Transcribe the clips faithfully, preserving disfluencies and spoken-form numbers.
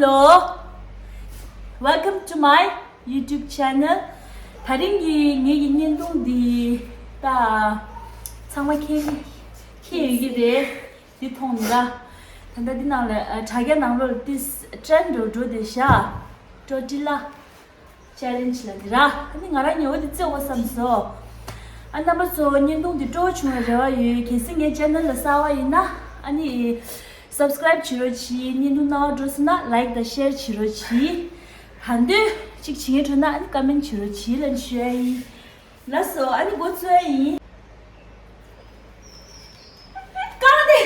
Hello, welcome to my YouTube channel. ད་རིང་གི་ངེད་ཀྱི་བརྙན་ཐུང་འདི་ད་ཚང་མ་མཁྱེན་མཁྱེན་ཡོད་ཀྱི་རེད། འདི་མཐོང་ནི་ར། ད་ལྟ་འདི་ནང་ལ་ཨ་དྲ་རྒྱ་ནང་ལོགས་ལ་ཏིས་ཊྲེན་འགྲོ་འགྲོ་བསྡད་ཤག་ཊོ་ཊི་ལ་ཅེ་ལེན་ཇི་ལབ་ནི་ར། ཨ་ནི་ང་རང་ཉེ་བོ་འདི་བརྩེ་བ་བསམ་སོང་། ཨ་རྣམ་པ་ཚོ་བརྙན་ཐུང་འདི་སྤྲོ་བོ་བྱུང་བའི་རེ་བ་ཡོད། གལ་སྲིད་ངའི་ཅེ་ནལ་ལ་གསར་བ་ཡིན་ན་ཨ་ནི་སབ་སི་ཀ་རེབ་བྱེད་རོགས་གྱིས། བརྙན་ཐུང་སྣང་བ་འགྲོ་སོང་ན་ལའིཀ་དང་ཤེར་བྱེད་རོགས་གྱིས། གང་འདོད་ཅིག་བྱེད་ངེས་འགྲོ་ན་ཨ་ནི་ཀ་མེན་ཊི་བྱེད་རོགས་གྱིས་ལབ་ཞུ་ཡ་ཡིན། ལགས་སོ། ཨ་ནི་འགོ་བཙུགས་ཡ་ཡིན། ཁ་ནས་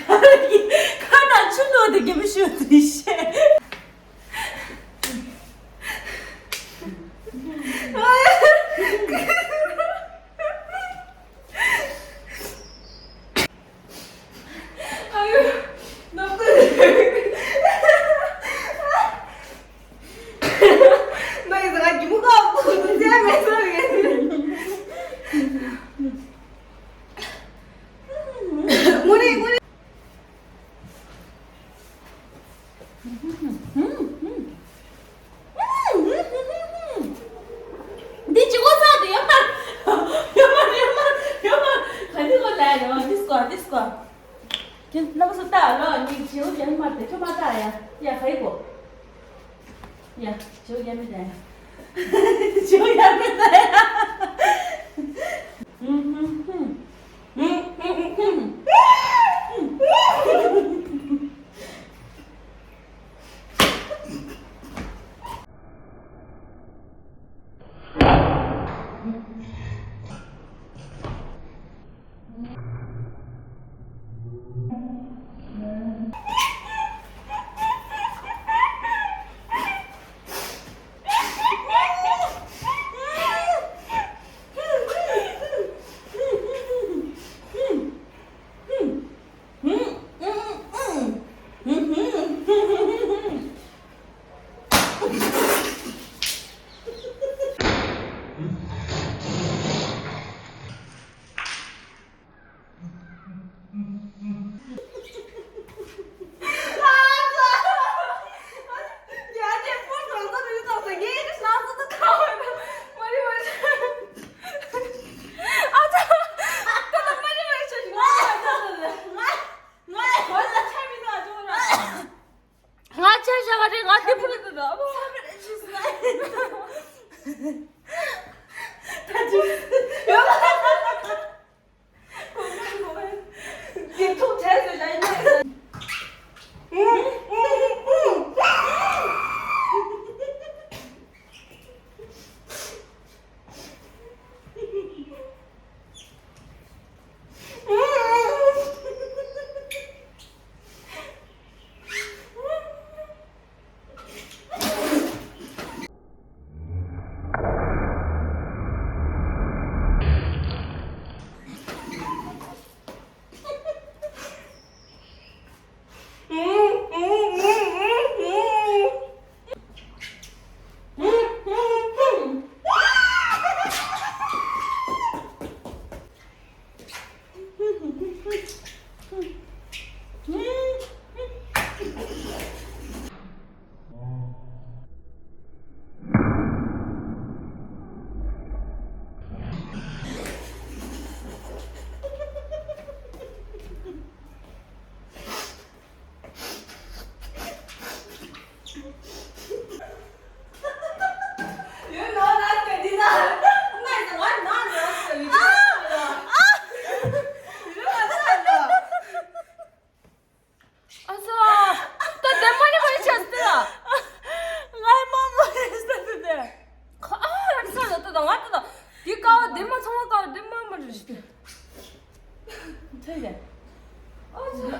ཁ་ནས་ཁ་ནས་ཆུ་ནོར་དེ་གེ་མི་ཤོད་དེ་ཤེས། ཨ་ཡོ། ནོར་བུ། ནག་ཡིན་ཟེར་ག་གི་མུ་ཁ་བུ་ཟེར་མེད་ཟེར་གི། ངུ་རེ་ངུ་རེ། འདི་ཅི་གོ་ས་དེ་ཡོད་མ། ཡོད་མ་ཡོད་མ་ཡོད་མ། ག་འདི་གོ་ལ་ཡོད་འདི་སྐོར་འདི་སྐོར། ཁྱེད་རྣམ་པ་ཚོ་ལྟ་ལོ། ངས་བྱེའུ་རྒྱ་མི་མར་དེ་ཁྱོད་མ་ལྟ་ཡ། ཡ་ག་ཡི་གོ། ཡ་བྱེའུ་རྒྱ་མི་ལྟ་ཡ། བྱེའུ་རྒྱ་མི་ལྟ་ཡ། ང་ཆ་བཞག་པ་རེད། ང་དེ་ཕུ་ལ་འདུག་ཨ་མ། ད་ཅི་ཡོད་པ། དེ་ཐུག་བྲལ་ཟེར་ཡ་ཡིན་ན། ཨ་ཙི། ད་དེ་མ་ནི་མ་ནི་ཆགས་ཏེ་ལ། ང་མ་མ་རེད་ཟེར་ཏེ་དེ། ཁ་ཨ་ར་ས་ལ་ད་ད་ང་ད་ད། དེ་ཀ་བ་དེ་མ་ཚང་མ་ཀ་བ་དེ་མ་མ་རེད་ཟེར་ཏེ། ཐོས་ཏེ། ཨ་ཙི།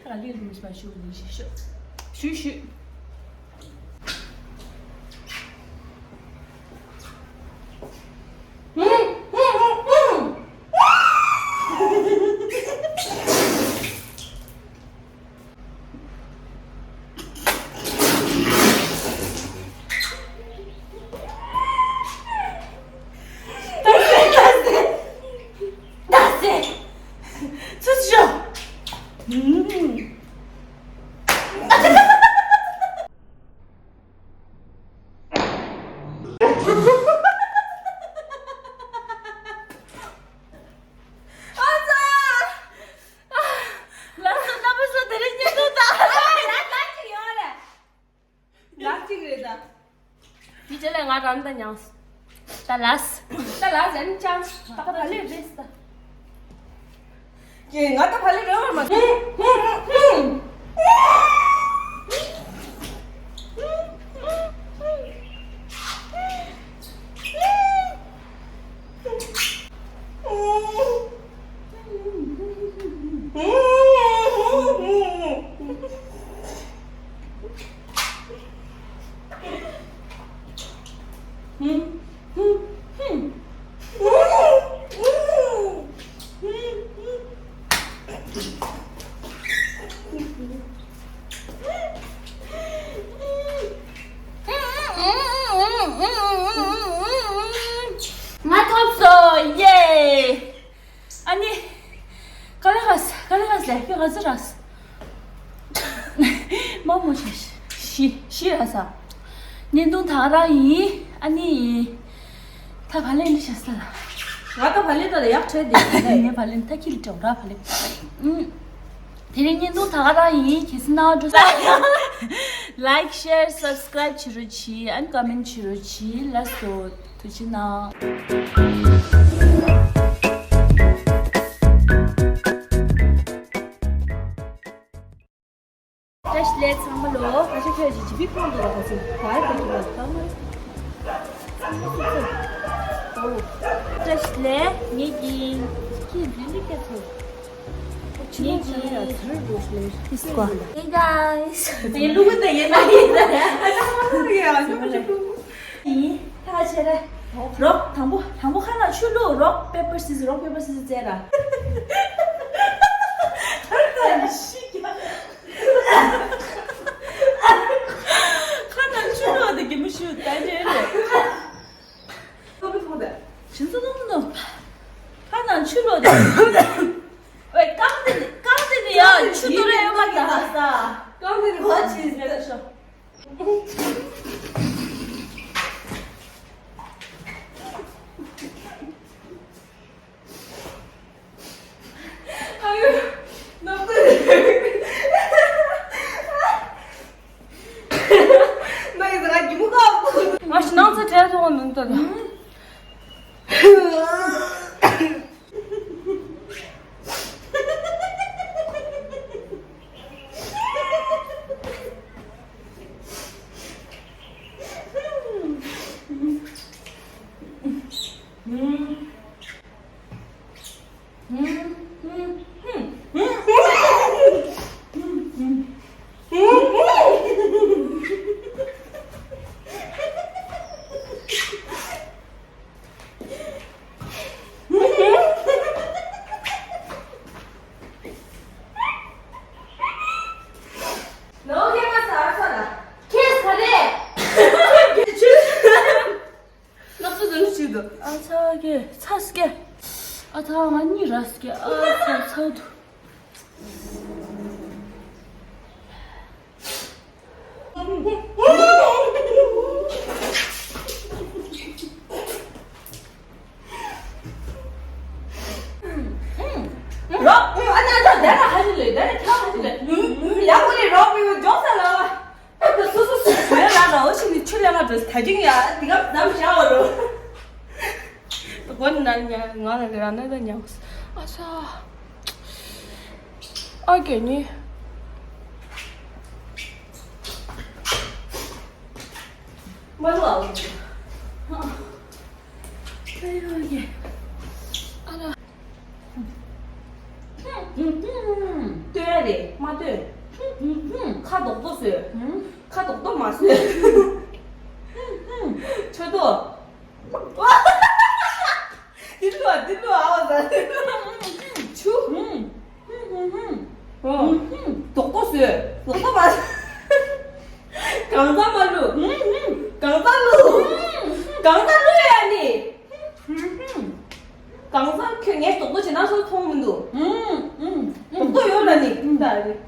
ད་ལི་རུམ་སི་པ་ཞུ་ལི་ཞུ་ཞུ། ཞུ་ཞུ། ད་སེ། ད་སེ། ཚུར་ཤོག་དེ་རྗེས་ལ་ང་རང་ད་མྱངས། ད་ལགས། ད་ལགས་ཟེར་ནི་ཅང་། ད་ག་བ་ལེ་རེད་ད། ཀྱེ་ང་ད་བ་ལེ་རེད་བར་མ་སོང་། ང་ཐོབ་སོང་། ཡེ། ཨ་ནི། ག་ལེ་ག་ས་ག་ལེ་ག་ས་ལས་ཀྱི་ག་ཚོད་རག་ས། མ་མོ་ཆ་ཤི་ཤི་ར་ས། བརྙན་ཐུང་ད་ག་རང་ཡིན། ཨ་ནི། ད་བ་ལེན་འདི་བྱ་ས་ལ། ང་ད་བ་ལེན་ད་ལ་ཡག་བྲལ་འདི་ངས་བ་ལེན་ད་ཁྱི་ལ་གྲོགས་ར་བ་ལེན། ཨུམ། དེ་རིང་བརྙན་ཐུང་ད་ག་རང་ཡིན། གལ་སྲིད་ན་འགྲོ་ས། Like, share, subscribe བྱེད་རོགས་གྱིས། ཨན་comment བྱེད་རོགས་གྱིས། ལགས་སོ། ཐུགས་རྗེ་གནང་། བཀྲ་ཤིས་བདེ་ལེགས་ཚང་མ་ལོ། ཨ་ཅེ་ཁྱོད་ཀྱི་ཇི་བི་ཁོང་དུ་ལ་ག་ཚོད་ག་རེ་བྱེད་ཀྱི་ལ་ད་མ། ཚང་མ་སུ་ཚོད། ཨོ། བཀྲ་ཤིས་བདེ་ལེགས། ངེད་ཀྱི་ཁྱི་འདི་འདི་སྐད་ཚོད། ངེད་ཀྱི་ཚུར་འགྲོ་ཤེས། Hey guys. ཨེ་ལུ་གུ་དེ་ཡེ་ན་ཡེ་ན། ཡ་ལུ་གུ་ཅིག་ལུ་གུ། ཡིན། ད་ཆེ་རེ། རོགས་དང་པོ་དང་པོ་ཁ་ན་ཆུ་ལུ་རོགས་པེ་པར་སི་སི་རོགས་པེ་པར་སི་སི་རྩེ་ར། ཁ་ན་ཆུ་ལུ་དེ་གི་མི་ཤུ་ད་ཆེ་རེ། ཁ་ན་ཆུ་ལུ་དེ། ཨོའི་རྐང་དེ་རྐང་དེ་ནི་ཡ་ཆུ་ཏུ་རེ་ཡོད་མ་ད་ས། རྐང་དེ་ནི་གོ་ཆི་ཟེར་ཤོག་ཨ་ཡོ། ནག་པོ། ནག་ཡོད་ང་གི་མུ་ཁ། ང་ཞི་ནང་ཚ་བྲལ་ཐོག་ནང་ལྟ་ད། ནོ་ཁེ་མ་ས་ས་ལ། ཁེ་ས་རེ། ནག་པོ་ཟིན་ཞིག་འདུག་ཨ་ཚ་གེ་ཚ་སྐེ། ཨ་ཚ་ང་གཉིད་ར་སྐེ། ཨ་ཚ་ཚ་འདུག་རོགས། ཨ་ན་ད་དེ་ལ་ཧ་ཅི་ལེ། དེ་ལ་ཁྱོད་ཧ་ཅི་ལེ། ཡ་ཧུ་ལེ་རོགས་མི་ཡོད་འཇོག་ས་ལ། ད་སོ་སོ་སོ་བོད་ལ་ར་འོ་ཆི་ནི་ཆུ་ལས་ང་འགྲོ་ད་ཅིང་ཡ་དེ་ག་ནམ་བྱ་བ་རོ། ད་གོ་ནི་ན་ཉ་ང་ལ་ར་ན་ད་ཉ་ཨ་ས། ཨ་གེ་ནི། མ་ལོ་ཨ་ལོ། ཨ་ཡོ་གེ། ཨ་ལ། ལྟོས་རེད་མ་ལྟོས། ཁ་རྡོག་རྡོག་བཟོས། ཁ་རྡོག་རྡོག་མ་བཟོས། ཆོས་ཏོ། འདི་ལོ་འདི་ལོ་ཨ་བ་ཟ། ཆུ། རྡོག་རྡོག་བཟོས། རྡོག་རྡོག་མ་བཟོས། གང་ཟག་མ་ལུ། གང་ཟག་ལུ། གང་ཟག་ལུ་ཡ་ནི། གང་ཟག་ཁྱོད་ངས་རྡོག་རྡོག་བྱེད་ན་སོ་མཐོང་མི་འདུག་རྡོག་རྡོག་ཡོད་ལ་ནི་ད་རེད།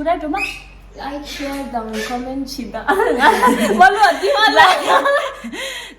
ར་སྒྲོལ་མ། Like, share དང་comment བྱེད་དང་། མ་ལོ་དེ་མ་ལ།